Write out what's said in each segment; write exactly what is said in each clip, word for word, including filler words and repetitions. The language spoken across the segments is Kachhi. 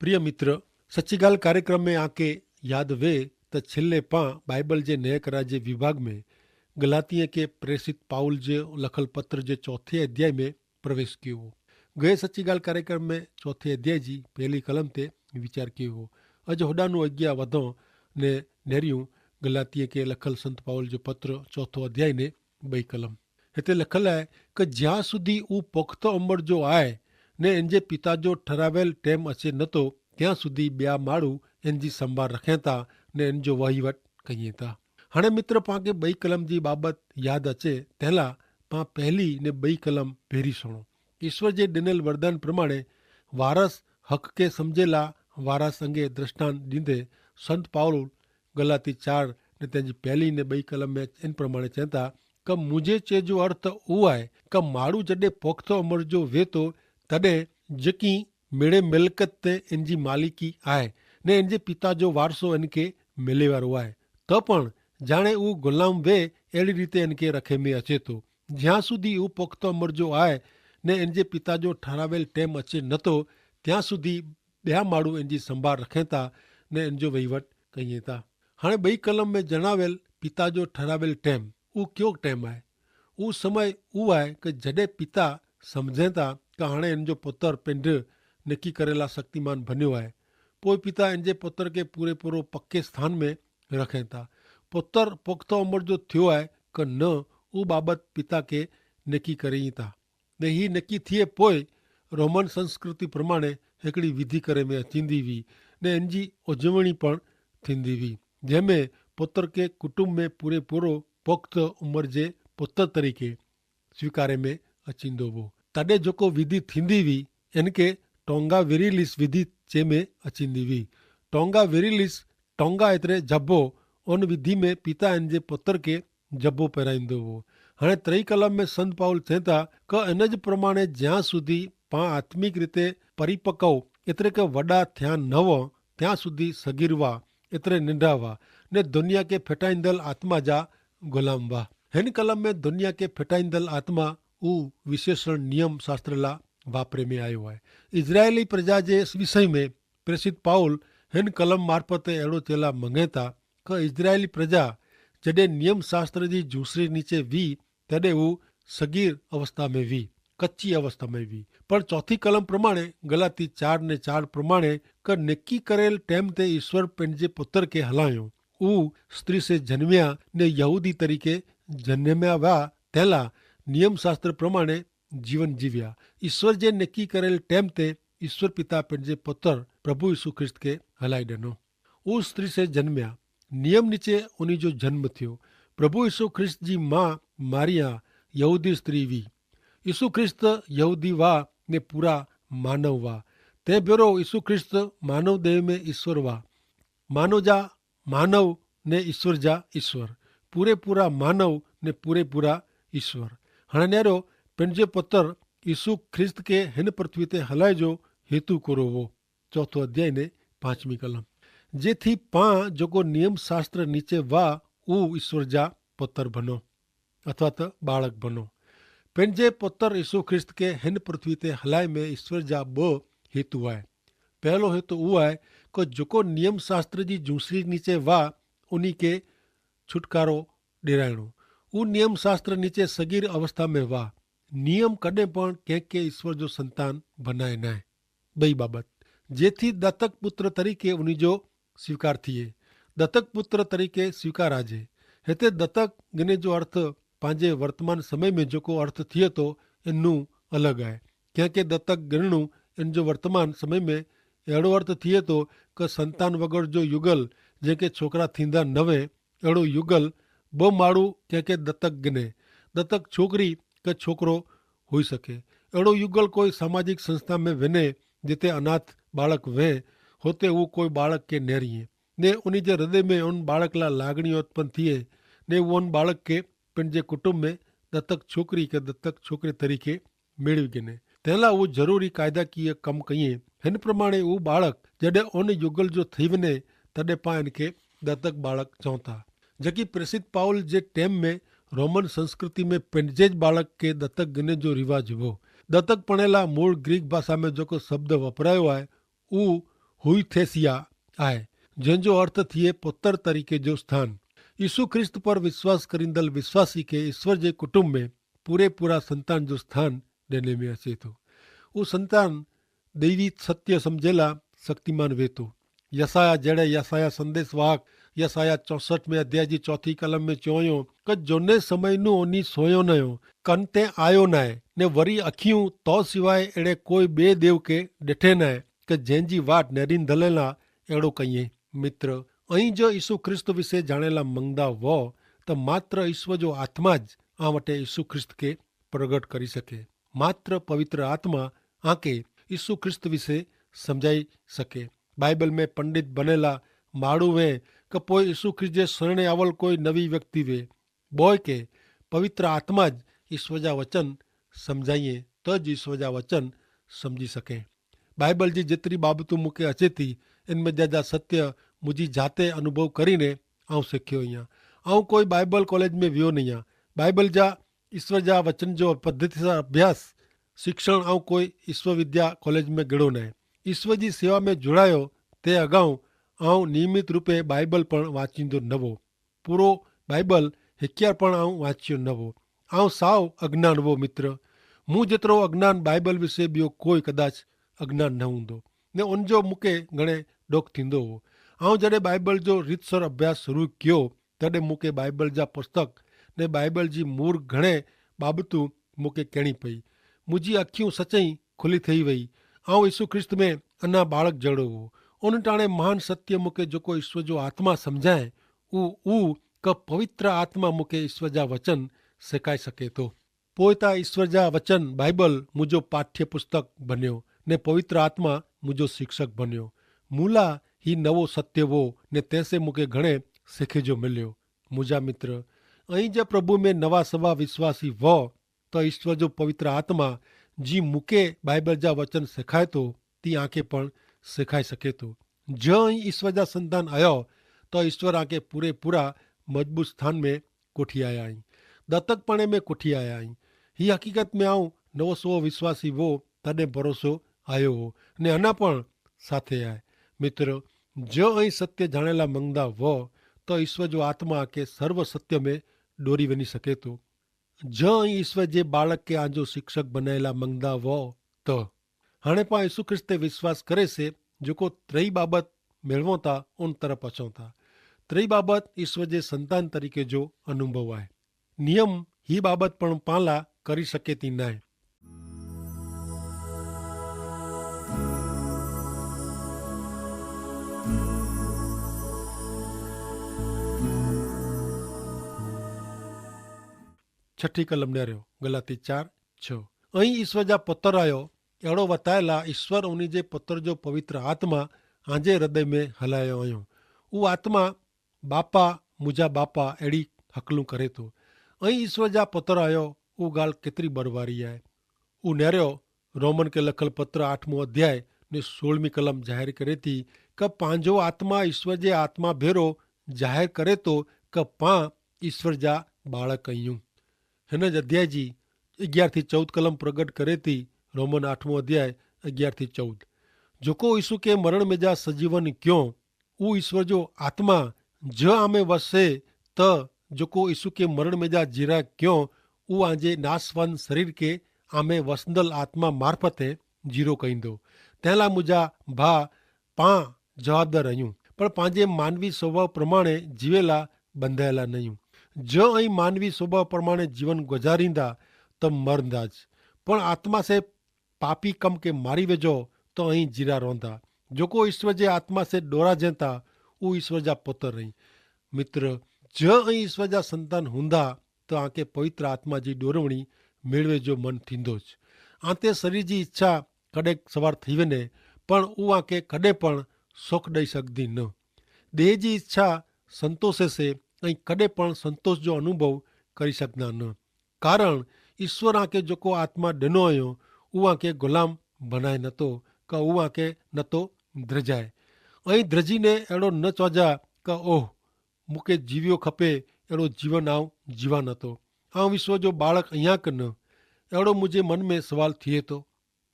પ્રિય મિત્ર, સચ્ચી ગાલ કાર્યક્રમ મેં આકે યાદ વે, તો છેલ્લે પાં બાઈબલ જે નય કરાજે વિભાગ મેં ગલાતિયા કે પ્રેસિત પાઉલ જે લખલ પત્ર જે ચોથે અધ્યાય મેં પ્રવેશ કિયો હો. ગયે સચ્ચી ગાલ કાર્યક્રમ મેં ચોથે અધ્યાય જી પહેલી કલમ તે વિચાર કિયો હો. અજ હોડાનું અજ્ઞા વધો ને નેર્યું ગલાતિયા કે લખલ સંત પાઉલ જો પત્ર ચોથો અધ્યાય ને બઈ કલમ. હેતા લખલ આય કે જ્યાં સુધી ઉં પોખતો અમર જો આય ને એનજે પિતા જો ઠરાવેલ ટેમ અચે નતો, ત્યાં સુધી બ્યા માળું એનજી સંભાર રખેતા ને એનજો વહીવટ કહિયે તા. હણે મિત્ર પાંકે બઈ કલમ જી બાબત યાદ અચે, તેલા પાં પહેલી ને બઈ કલમ ભેરી સુણો. ઈસ્વર જે ડેનેલ વરદાન પ્રમાણે વારસ હક કે સમઝેલા વારસ અંગે દ્રષ્ટાંત દીધે સંત પાઉલ ગલાતી ચાર ને તેની પહેલી ને બઈ કલમ મેં એન પ્રમાણે ચેતા કે મુઝે ચે જો અર્થ ઉઆય કે માડૂ જડે પોખતો અમર જો વેતો તદે જેકી મેડે મેલકત તે એનજી માલિકી આય ને એનજે પિતા જો વારસો એનકે મેલેવારો આય, તો પણ જાણે ઉ ગુલામ વે એડી રીતે એનકે રખે મેં અચેતો. જ્યાં સુધી ઉ પોખતો અમર જો આય ને એનજે પિતા જો ઠરાવેલ ટેમ અચે નતો, ત્યાં સુધી બ્યા માડૂ એનજી સંભાર રખેતા ને એનજો વહીવટ કહિયે તા. હાણે બઈ કલમ મેં જણાવેલ પિતા જો ઠરાવેલ ટેમ ઉ ક્યો ટેમ આય? ઉ સમય ઉ આય કે જડે પિતા સમઝેતા કે હાણે એનજો પોતર પેંધ નેકી કરેલા શક્તિમાન ભન્યો આય. પોય પિતા એનજે પોતર કે પૂરેપૂરો પક્કે સ્થાન મેં રખેતા. પોતર પોખતો અમર જો થ્યો આય કે ન, ઉ બાબત પિતા કે નેકી કરેતા. ને હી નક્કી થિયે પોય રોમન સંસ્કૃતિ પ્રમાણે હેકડી વિધિ કરે મેં અચીંદી વી ને એનજી ઉજવણી પણ થીંદી વી, જેમે પોતર કે કુટુંબ મેં પૂરેપૂરો પોખ્ત ઉમર જે પોતર તરીકે સ્વીકારે મેં અચીંદો વો. તદે જોકો વિધિ થીંદી વી એનકે ટોંગા વેરીલિસ વિધિ ચે મેં અચીંદી વી. ટોંગા વેરીલિસ ટોંગા એતરે જભો ઉન વિધિ મેં પિતા એનજે પોતર કે જભો પહેરાઈંદો વો. હણે ત્રય કલમ મેં સંત પાઉલ ચેતા કે એન જ પ્રમાણે જ્યાં સુધી પાં આત્મિક રીતે પરિપક્વ એતરે કે વડા થ્યાં નવ, ત્યાં સુધી સગીરવા એતરે નિંડાવા ને દુનિયા કે ફેટાઈંદલ આત્મા જા ગુલામવા. હેન કલમ મેં દુનિયા કે ફેટાઈંદલ આત્મા ઉ વિશેષણ નિયમ શાસ્ત્રલા વાપરે મેં આયો હૈ. ઇઝરાયેલી પ્રજા જે વિષય મેં પ્રેસિત પાઉલ હેન કલમ મારફતે એડો ચેલા મંગેતા કે ઇઝરાયેલી પ્રજા જડે નિયમશાસ્ત્ર જી જૂસરી નીચે વી તેડે ઉ સગીર અવસ્થા મેં વી, કચ્ચી અવસ્થા મેં વી. પણ ચોથી કલમ પ્રમાણે ગલાતી ચાર ને ચાર પ્રમાણે કે નેકી કરેલ ટેમ તે ઈસ્વર પેનજે પત્ર કે હલાયો ઉ સ્ત્રી સે જન્મ્યા ને યહૂદી તરીકે જન્મ્યા વા તેલા નિયમશાસ્ત્ર પ્રમાણે જીવન જીવ્યા. ઈસ્વર જે નેકી કરેલ ટેમ તે ઈસ્વર પિતા પેનજે પત્ર પ્રભુ ઈસુ ખ્રિસ્ત કે હલાઈ દેનો. ઉસ સ્ત્રી સે જન્મ્યા. નિયમ નીચે ઉની જો જન્મ થ્યો. પ્રભુ ઈસુ ખ્રિસ્ત જી મા મારિયા યહૂદી સ્ત્રી વી. ઈસુ ખ્રિસ્ત યહૂદી વા ને પૂરા માનવ વા. તે ભેરો ઈસુ ખ્રિસ્ત માનવ દેહ મેં ઈસ્વર વા. માનવ જા માનવ ને ઈસ્વર જા ઈસ્વર. પૂરે પૂરા માનવ ને પૂરે પૂરા ઈસ્વર. હણે નેરો પેનજે પત્ર ઈસુ ખ્રિસ્ત કે હેન પૃથ્વી તે હલાય જો હેતુ કરો વો. ચોથો અધ્યાય ને પાંચમી કલમ. જેથી પાં જોકો નિયમશાસ્ત્ર નીચે વા ઉ ઈસ્વર જા પતર ભનો અથવા તો બાળક ભનો. પેન જે પતર ઈસુ ખ્રિસ્ત કે હેન પૃથ્વી તે હલાય મેં ઈસ્વર જા બહ હેતુ આય. પહેલો હેતુ ઉ આય કે જોકો નિયમશાસ્ત્ર જી જૂસરી નીચે વા ઉની કે છુટકારો ડેરાયણો. ઉ નિયમશાસ્ત્ર નીચે સગીર અવસ્થા મેં વા. નિયમ કદે પણ કેંકે ઈસ્વર જો સંતાન ભનાય નાય. બઈ બાબત જેથી દત્તક પુત્ર તરીકે ઉની જો સ્વીકાર થિયે. દત્તક પુત્ર તરીકે સ્વીકાર આજે. હેતે દત્તક ગને જો અર્થ પાંજે વર્તમાન સમય મેં જોકો અર્થ થિયે તો એનનું અલગ આય. કેંકે દત્તક ગનનું એન જો વર્તમાન સમય મેં એડો અર્થ થિયે તો કે સંતાન વગર જો યુગલ જે કે છોકરા થીંદા નવે એડો યુગલ બહ માડૂ કેંકે દત્તક ગને. દત્તક છોકરી કે છોકરો હોઈ શકે. એડો યુગલ કોઈ સામાજિક સંસ્થા મેં વેને જેતે અનાથ બાળક વે હોતે ઉ કોઈ બાળક કે નેરીએ ને ઉની જે હૃદય મેં ઉન બાળક લા લાગણી ઉત્પન થિયે ને ઉન બાળક કે પેનજે કુટુંબ મેં દત્તક છોકરી કે દત્તક છોકરી તરીકે મેળવી ગને. તેલા ઉ જરૂરી કાયદાકીય કમ કહિયે. હેન પ્રમાણે ઉ બાળક જડે ઉન યુગલ જો થઈ વને તદે પાં એનકે દત્તક બાળક ચોંતા. જેકી પ્રેસિત પાઉલ જે ટેમ મેં રોમન સંસ્કૃતિ મેં પેનજે જ બાળક કે દત્તક ગને જો રિવાજ હો. દત્તક પણેલા મૂળ ગ્રીક ભાષા મેં જોકો શબ્દ વપરાયો આય ઉ હુઈ થે સિયા આય, જેન જો અર્થ થિયે પોતર તરીકે જો સ્થાન. ઈસુ ખ્રિસ્ત પર વિશ્વાસ કરીંદલ વિશ્વાસી કે ઈસ્વર જે કુટુંબ મેં પૂરે પૂરા સંતાન જો સ્થાન ડેને મેં હસે થો. ઉસ સંતાન દૈવી સત્ય સમઝેલા શક્તિમાન વેતો. યસાયા જેડ઼ે યસાયા સંદેસવાહક યસાયા ચોસઠ મેં અધ્યાય જી ચોથી કલમ મેં ચોયો, કે જોને સમયનું ઓની સોયો નયો, કન તે આયો નાય, ને વરી અખિયું તો સિવાય એડે કોઈ બે દેવ કે ડેઠે નાય, કે જેન જી વાટ નેરીન ધલેલા એડો કહિયે. મિત્ર, અહીં જો ઈસુ ખ્રિસ્ત વિશે જાણેલા મંગદા વો, તો માત્ર ઈસ્વ જો આત્મા જ આ વટે ઈસુ ખ્રિસ્ત કે પ્રગટ કરી શકે. માત્ર પવિત્ર આત્મા આંકે ઈસુ ખ્રિસ્ત વિશે સમઝાઈ શકે. બાઈબલ મેં પંડિત બનેલા માડૂ વે, કે પોય ઈસુ ખ્રિસ્ત જે સરણે આવલ કોઈ નવી વ્યક્તિ વે. બોય કે પવિત્ર આત્મા જ ઈસ્વ જા વચન સમઝાઈએ, તો જ ઈસ્વ જા વચન સમઝી શકે. બાઈબલ જી જેતરી બાબતો મુકે અચેતી, એન મેં જા જા સત્ય મુજી જાતે અનુભવ કરીને આઉં શેખ્યો અહિયા. આઉં કોઈ બાઈબલ કોલેજ મેં વ્યો નહિયા. બાઈબલ જા ઈસ્વર જા વચન જો પદ્ધતિ સા અભ્યાસ શિક્ષણ આઉં કોઈ ઈસ્વર વિદ્યા કોલેજ મેં ગેડો નાય. ઈસ્વર જી સેવા મેં જોડાયો તે અગાઉ આઉં નિયમિત રૂપે બાઈબલ પણ વાંચીંદો નવો. પૂરો બાઈબલ હેક્યાર પણ આઉં વાંચ્યો નવો. આઉં સાવ અજ્ઞાન વો મિત્ર. મું જેતરો અજ્ઞાન બાઈબલ વિશે બ્યો કોઈ કદાચ અજ્ઞાન ન હુંદો. ને ઓનજો મુકે ઘણે ડોખ થીંદો હો. આઉં જડે બાઈબલ જો રીતસર અભ્યાસ શરૂ ક્યો, તડે મુકે બાઈબલ જા પુસ્તક ને બાઈબલ જી મૂર ઘણે બાબતું મુકે કહેણી પઈ. મુજી અખ્યું સચઈ ખુલી થઈ વઈ. આઉં ઈસુ ખ્રિસ્ત મેં અના બાળક જેડો હો. ઓન ટાણે મહાન સત્ય મુકે જોકો ઈસુ જો આત્મા સમઝાએ, ઉ ઉ કે પવિત્ર આત્મા મુકે ઈસુ જા વચન સેખાઈ સકે તો. પોયતા ઈસ્વર જા વચન બાઈબલ મુજો પાઠ્યપુસ્તક બન્યો, ને પવિત્ર આત્મા મુજો શિક્ષક બન્યો. મુલા હી નવો સત્ય વો, ને તેસે મુકે ઘણે સેખે જો મિલ્યો. મુજા મિત્ર, અહીં જે પ્રભુ મેં નવા સવા વિશ્વાસી વો, તો ઈસ્વર જો પવિત્ર આત્મા જી મુકે બાઈબલ જા વચન સેખાય તો, તી આંકે પણ સેખાઈ સકે તો. જો અહીં ઈસ્વર જા સંતાન આયો, તો ઈસ્વર આંકે પૂરે પૂરા મજબૂત સ્થાન મેં કોઠી આયા હી. દત્તકપણે મેં કોઠી આયા હી. હી હકીકત મેં આઉં નવો સવો વિશ્વાસી વો, તને ભરોસો આયો હો, ને અના પણ સાથે આય. મિત્ર, જો અહીં સત્ય જાણેલા મંગદા વો, તો ઈસ્વર જો આત્મા કે સર્વ સત્ય મેં ડોરી વની સકે તો. જો અહીં ઈસ્વર જે બાળક કે આજો શિક્ષક બનાયેલા મંગદા વો, તો હણે પાં ઈસુ ખ્રિસ્તે વિશ્વાસ કરે સે, જોકો ત્રય બાબત મેળવો તા ઉન તરફ અચો તા. ત્રય બાબત ઈસ્વર જે સંતાન તરીકે જો અનુભવ આય. નિયમ હી બાબત પણ પાં લા કરી સકે તી નાય. છઠી કલમ નેર્યો ગલાતી ચાર છ. અહીં ઈસ્વર જા પત્ર આયો, એડો વતાયેલા ઈસ્વર ઉની જે પત્ર જો પવિત્ર આત્મા આજે હૃદય મેં હલાયો અયો. ઉ આત્મા બાપા, મુજા બાપા એડી હકલું કરે તો. અહીં ઈસ્વર જા પત્ર આયો, ઉ ગાલ કેતરી બરવારી આય. ઉનેર્યો રોમન કે લખલ પત્ર આઠમો અધ્યાય ને સોળમી કલમ જાહેર કરે તી, કે પાંજો આત્મા ઈસ્વર જે આત્મા ભેરો જાહેર કરે તો, કે પાં ઈસ્વર જા બાળક અયું. હેન જ અધ્યાય જી અગિયાર થી ચૌદ કલમ પ્રગટ કરે તી. રોમન આઠમો અધ્યાય અગિયાર થી ચૌદ. જોકો ઈસુ કે મરણ મેં જા સજીવન ક્યો, ઉ ઈસ્વર જો આત્મા જ આમે વસે, તો જોકો ઈસુ કે મરણ મેં જા જીરા ક્યો, ઉ આજે નાસવાન શરીર કે આમે વસંદલ આત્મા મારફતે જીરો કઈંદો. તેલા મુજા ભા પાં જવાબદાર અયું, પણ પાંજે માનવી સ્વભાવ પ્રમાણે જીવેલા બંધાયેલા નયું. જો અહીં માનવી સ્વભાવ પ્રમાણે જીવન ગજારીંદા, તો મરંદા જ. પણ આત્મા સે પાપી કમ કે મારી વેજો, તો અહીં જીરા રોંધા. જોકો ઈસ્વર જે આત્મા સે ડોરા જેતા, ઉ ઈસ્વર જા પોતર રહી. મિત્ર, જો અહીં ઈસ્વર જા સંતાન હુંદા, તો આંકે પવિત્ર આત્મા જી ડોરવણી મેળવે જો મન થીંદો જ. આંતે શરીર જી ઈચ્છા કડે સવાર થઈ વેને, પણ ઉ આંકે કડે પણ સોખ દઈ સકદી ન. દેહ જી ઈચ્છા સંતોષે સે, અહીં કડે પણ સંતોષ જો અનુભવ કરી સકદા ન. કારણ ઈસ્વર આંકે જોકો આત્મા ડેનો અયો, ઉ આંકે ગુલામ ભનાય નતો, કા ઉ આંકે નતો દ્રજાય. અહીં દ્રજીને એડો ન ચોજા, કા ઓહ, મુકે જીવ્યો ખપે, એડો જીવન આવ જીવા નતો. આવ વિશ્વ જો બાળક અહિયા કે ન? એડો મુઝે મન મેં સવાલ થિયે તો.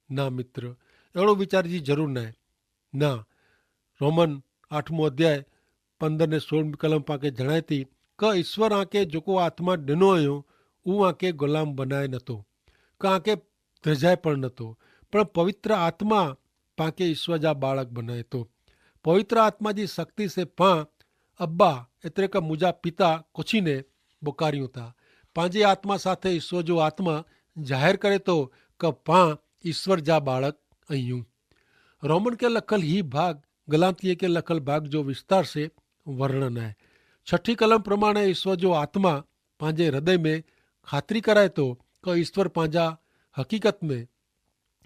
ના મિત્ર, એડો વિચાર જી જરૂર નાય. ના, રોમન આઠમો અધ્યાય પંદર ને સોળ કલમ પાંકે જણાયતી, કે ઈસ્વર આંકે જોકો આત્મા ડેનો અયો ઉ આંકે ગુલામ બનાય નતો, કે આંકે ધજાય પણ નતો, પણ પવિત્ર આત્મા પાંકે ઈસ્વર જા બાળક બનાયતો. પવિત્ર આત્મા જી શક્તિ સે પાં અબ્બા એતરે કે મુજા પિતા કોછીને બોકાર્યું તા. પાંજે આત્મા સાથે ઈસ્વર જો આત્મા જાહેર કરે તો કે પાં ઈસ્વર જા બાળક અહ્યું. રોમન કે લખલ હી ભાગ ગલાતિયે કે લખલ ભાગ જો વિસ્તાર સે વર્ણન હૈ. છઠી કલમ પ્રમાણે ઈસ્વર જો આત્મા પાંજે હૃદય મેં ખાતરી કરાય તો કે ઈસ્વર પાંજા હકીકત મેં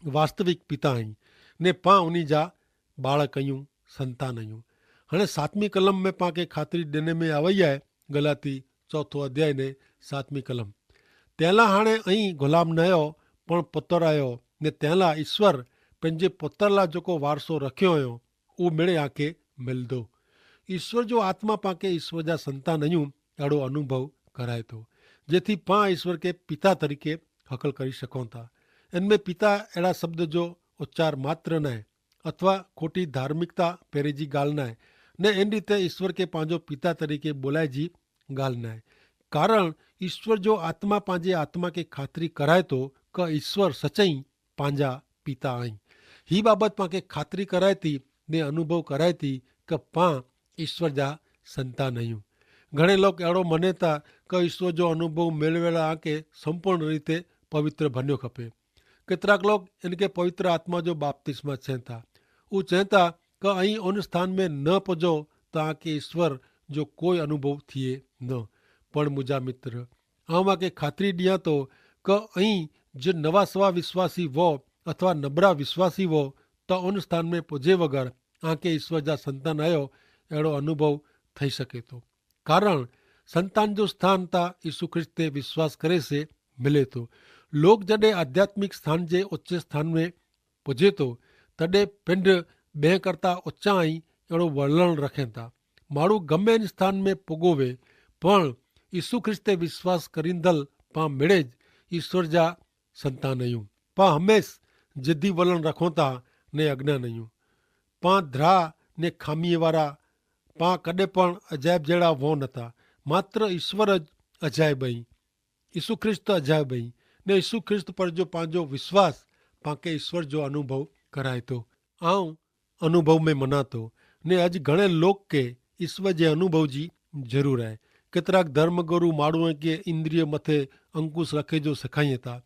વાસ્તવિક પિતા અહીં ને પાં ઉની જા બાળક અયું, સંતાન અયું. હણે સાતમી કલમ મેં પાંકે ખાતરી દેને મેં આવય હૈ. ગલાતી ચોથો અધ્યાય ને સાતમી કલમ, તેલા હાણે અહીં ગુલામ નયો પણ પતર આયો, ને તેલા ઈસ્વર પેનજે પતરલા જોકો વારસો રખ્યો અયો ઉહ મેળે આંકે મેલ દો. ઈસ્વર જો આત્મા પાંકે ઈસ્વર જા સંતાન અયું એડો અનુભવ કરાય તો, જેથી પાં ઈસ્વર કે પિતા તરીકે હકલ કરી શકો થા. એન મેં પિતા એડા શબ્દ જો ઉચ્ચાર માત્ર નાય અથવા ખોટી ધાર્મિકતા પેરે જી ગાલ નાય, ને એન રીતે ઈસ્વર કે પાંજો પિતા તરીકે બોલાય જી ગાલ નાય. કારણ ઈસ્વર જો આત્મા પાંજે આત્મા કે ખાતરી કરાય તો કે ઈસ્વર સચાઈ પાંજા પિતા આઈ. હી બાબત પાંકે ખાતરી કરાય તી ને અનુભવ કરાય તી કે પાં ઈસ્વર જા સંતાન અયું. ઘણે લોક એડો મને તા કે ઈસ્વર જો અનુભવ મેળવેલા આંકે સંપૂર્ણ રીતે પવિત્ર ભન્યો ખપે. કેતરાક લોક એનકે પવિત્ર આત્મા જો બાપ્તિસ્મા છેંતા ઉં છેંતા કે અહીં અનુસ્થાન મેં ન પજો તો આંકે ઈસ્વર જો કોઈ અનુભવ થિયે ન. પણ મુજા મિત્ર, આઉં આકે ખાતરી દિયા તો કે અહીં જે નવા સવા વિશ્વાસી વો અથવા નબરા વિશ્વાસી વો, તો અનુસ્થાન મેં પજે વગર આંકે ઈસ્વર જા સંતાન આયો એડો અનુભવ થઈ શકે તો. કારણ સંતાન જો સ્થાન તા ઈસુ ખ્રિસ્ત તે વિશ્વાસ કરે સે મિલે તો. લોક જડે આધ્યાત્મિક સ્થાન જે ઓચ્છે સ્થાન મેં પજે તો તદે પિંડ બેં કરતા ઓચ્છા અહીં એડો વલણ રખેતા. માણું ગમે સ્થાન મેં પગોવે પણ ઈસુ ખ્રિસ્તે વિશ્વાસ કરીંદલ પાં મેળે જ ઈસ્વર જા સંતાન અયું. પાં હમેશ જેદી વલણ રખોતા ને અજ્ઞા નયું. પાં ધ્રા ને ખામીએ વારા પાં કદે પણ અજાયબ જેડા વો નતા. માત્ર ઈસ્વર જ અજાયબ અહીં. ઈસુ ખ્રિસ્ત અજાયબ અહીં. ને ઈસુ ખ્રિસ્ત પર જો પાંજો વિશ્વાસ પાંકે ઈસ્વર જો અનુભવ કરાય તો. આઉં અનુભવ મેં મનાતો. ને અજ ઘણે લોક કે ઈસ્વર જે અનુભવ જી જરૂર હૈ. કેતરાક ધર્મગુરુ માણુએ કે ઇન્દ્રિય મતે અંકુશ રખે જો સિખાઈ હતા,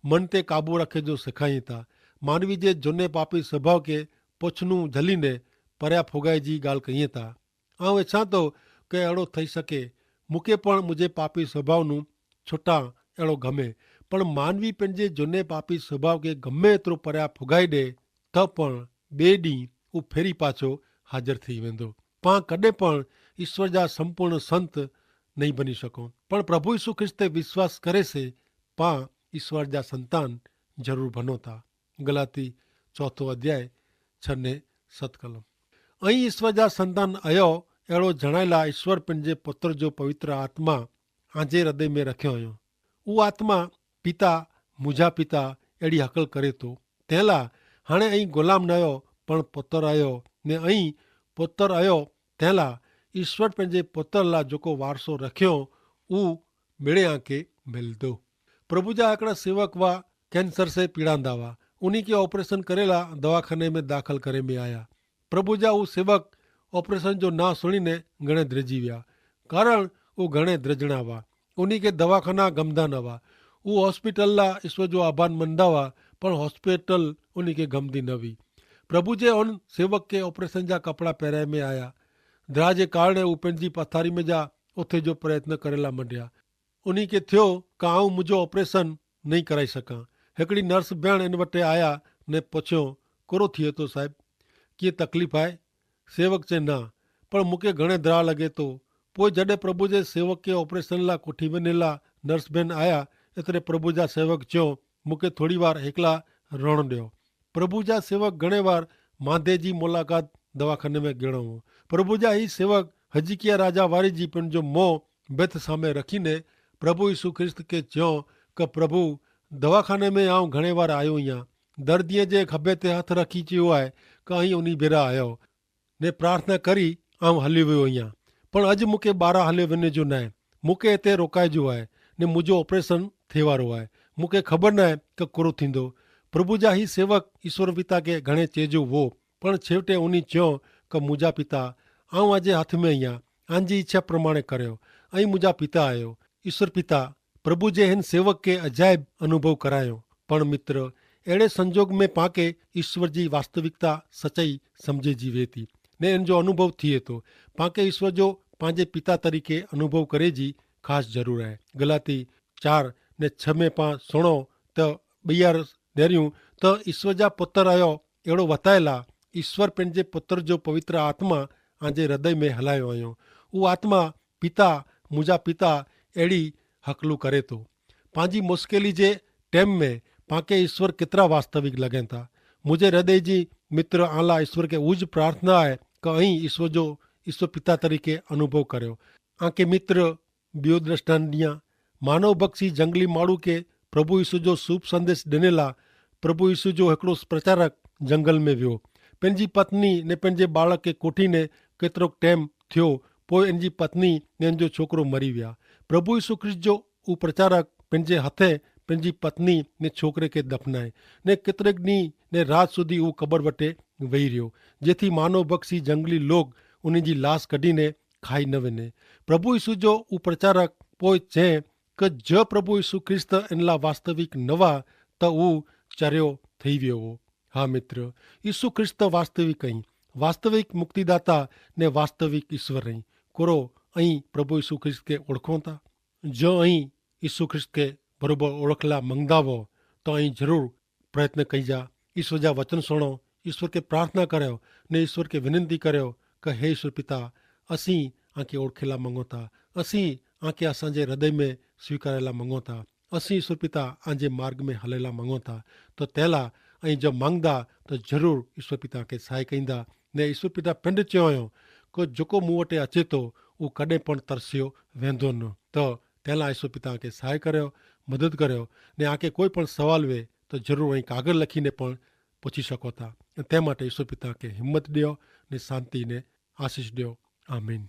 મન તે કાબુ રખે જો સિખાઈ હતા, માનવી જે જોને પાપી સ્વભાવ કે પોછનું જલી ને પર્યા ફોગાઈ જી ગાલ કહિયે તા. આઉં એછા તો કે એડો થઈ શકે. મુકે પણ મુઝે પાપી સ્વભાવનું છોટા એડો ગમે. પણ માનવી પેનજે જોને પાપી સ્વભાવ કે ગમે એતરો પર્યા ફોગાઈ દે, તો પણ બે દી ઉં ફેરી પાછો હાજર થઈ વેંદો. પાં કદે પણ ઈસ્વર જા સંપૂર્ણ સંત નહીં બની શકો. પણ પ્રભુ ઈસુ ખ્રિસ્તે વિશ્વાસ કરે સે પાં ઈસ્વર જા સંતાન જરૂર ભનો તા. ગલાતી ચોથો અધ્યાય છને સતકલમ. અહીં ઈસ્વર જા સંતાન અયો એડો જણાયેલા ઈસ્વર પન જે પત્ર જો પવિત્ર આત્મા આજે હૃદય મેં રખ્યો અયો. ઉ આત્મા પિતા મુઝા પિતા એડી હકલ કરે તો. તેલા હાણે અહીં ગુલામ નયો પણ પત્ર અયો, ને અહીં પત્ર અયો તેલા ઈસ્વર પન જે પત્ર લા જોકો વારસો રખ્યો ઉ મેળે આંકે મેલ દો. પ્રભુ જા એકડા સેવક વા કેન્સર સે પીડાંદા વા ઉની કે ઓપરેશન કરેલા દવાખાને મેં દાખલ કરે મેં આયા. પ્રભુ જા ઉસેવક ઓપરેશન જો ના સુણીને ઘણે દ્રજી વ્યા. કારણ ઉં ઘણે દ્રજણા વા ઉની કે દવાખાના ગમદા ન વા. ઉં હોસ્પિટલ લા ઈસ્વર જો આભાન મંદા વા, પણ હોસ્પિટલ ઉની કે ગમદી ન વી. પ્રભુ જે ઉન સેવક કે ઓપરેશન જા કપડા પહેરાય મેં આયા. દ્રા જે કારણે ઉપને જી પથારી મેં જા ઉથે જો પ્રયત્ન કરેલા મંડ્યા. ઉની કે થ્યો, કા આઉં મુઝે ઓપરેશન નહીં કરાઈ સકાં. હેકડી નર્સ ભેણ એન વટે આયા ને પછ્યો, કરો થિયે તો સાહેબ? કિયે તકલીફ આય? સેવક ચે ના, પણ મુકે ઘણે દ્રાહ લગે તો. પોય જડે પ્રભુ જે સેવક કે ઓપરેશન લા કોઠી વેને લા નર્સ ભેણ આયા, એતરે પ્રભુ જા સેવક ચ્યો, મુકે થોડી વાર હેકલા રણ દ્યો. પ્રભુ જા સેવક ઘણે વાર માંધે જી મુલાકાત દવાખાને મેં ગેણો હો. પ્રભુ જા હી સેવક હજીકિયા રાજા વારી જી પણ જો મોં બેથ સામે રખીને પ્રભુ ઈસુ ખ્રિસ્ત કે ચ્યો, કે પ્રભુ, દવાખાને મેં આઉં ઘણે વાર આયો હિયા. દર્દીએ જે ખભે તે હથ રખી ચ્યો આય, કે અહીં ઉની ભેરા આયો. ને પ્રાર્થના કરી આઉં હલી વયો અહિયા. પણ અજ મુકે બારા હલે વને જો નાય. મુકે એતે રોકાય જો આય. ને મુજો ઓપરેશન થેવારો આય. મુકે ખબર નાય કે કોરો થીંદો. પ્રભુ જા હી સેવક ઈસ્વર પિતા કે ઘણે ચેજો વો. પણ છેવટે ઉની ચ્યો કે મુજા પિતા, આઉં આજે હાથ મેં અહિયા. આજી ઇચ્છા પ્રમાણે કર્યો. અહીં મુજા પિતા આયો. ઈસ્વર પિતા પ્રભુ જે હેન સેવક કે અજાયબ અનુભવ કરાયો. પણ મિત્ર, એડે સંજોગ મેં પાંકે ઈસ્વર જી વાસ્તવિકતા સચાઈ સમઝે જી વેતી, ને એન જો અનુભવ થિયે તો પાંકે ઈસ્વર જો પાંજે પિતા તરીકે અનુભવ કરે જી ખાસ જરૂર હૈ. ગલાતી ચાર ને છ મેં પાં સુણો તો બિયાર ડેર્યું, તો ઈસ્વર જા પુતર આયો એડો વતાયેલા. ઈસ્વર પેનજે પુતર જો પવિત્ર આત્મા આંજે હૃદય મેં હલાયો આયો. ઉ આત્મા પિતા મુજા પિતા એડી હકલુ કરે તો. પાંજી મુશ્કેલી જે ટેમ મેં પાંકે ઈસ્વર કેતરા વાસ્તવિક લગેતા? મુઝે હૃદય જી મિત્ર આલા ઈસ્વર કે ઉજ પ્રાર્થના હૈ કે અહીં ઈસ્વર જો ઈસ્વર પિતા તરીકે અનુભવ કર્યો. આંકે મિત્ર બિયો દ્રષ્ટાન દિયા. માનવ બક્ષી જંગલી માળુ કે પ્રભુ ઈસુ જો શુભ સંદેશ દેનેલા પ્રભુ ઈસુ જો હેકડો પ્રચારક જંગલ મેં વ્યો. પેનજી પત્ની ને પેનજે બાળકે કોઠી ને કેતરોક ટેમ થ્યો, પોય એનજી પત્ની ને એનજો છોકરો મરી વ્યા. પ્રભુ ઈસુ ખ્રિસ્ત જો ઉપરચારક પેનજે હતે પેનજી પત્ની ને છોકરે કે દફનાય, ને કેતરેક દી ને રાત સુધી ઉં કબર વટે વહી રહ્યો, જેથી માનવ બક્ષી જંગલી લોગ ઉની જી લાશ કઢી ને ખાઈ ન વેને. પ્રભુ ઈસુ જો ઉપરચારક પોય ચે કે જો પ્રભુ ઈસુ ખ્રિસ્ત એનલા વાસ્તવિક નવા, તો ઉં ચર્યો થઈ વ્યો હો. હા મિત્ર, ઈસુ ખ્રિસ્ત વાસ્તવિક અહીં, વાસ્તવિક મુક્તિદાતા ને વાસ્તવિક ઈસ્વર અહીં. કોરો અહીં પ્રભુ ઈસુ ખ્રિસ્ત કે ઓળખો થા? જો અહીં ઈસુ ખ્રિસ્ત કે બરોબર ઓળખલા મંગદા વો, તો અહીં જરૂર પ્રયત્ન કઈ જા. ઈસ્વર જા વચન સુણો, ઈસ્વર કે પ્રાર્થના કર્યો, ને ઈસ્વર કે વિનંતી કર્યો, કે હે ઈસ્વર પિતા, અસી આંકે ઓળખેલા મંગો થા, અસી આંકે અસાંજે હૃદય મેં સ્વીકારેલા મંગો થા, અસી ઈસ્વર પિતા આંજે માર્ગ મેં હલેલા મંગો થા. તો તેલા અહીં જો મંગદા, તો જરૂર ઈસ્વર પિતા કે સહાય કઈંદા. ને ઈસ્વર પિતા પેંડ ચ્યો આયો, કે જોકો મુવટે અચેતો ઉં કડે પણ તરસ્યો વેંધો ન. તો તેલા ઈસ્વર પિતા કે સહાય કર્યો, મદદ કર્યો. ને આંકે કોઈ પણ સવાલ વે, તો જરૂર અહીં કાગર લખી ને પણ પહોંચી શકો થા. તે માટે ઈસ્વર પિતા કે હિંમત દ્યો, ને શાંતિ ને આશીસ દ્યો. આમીન.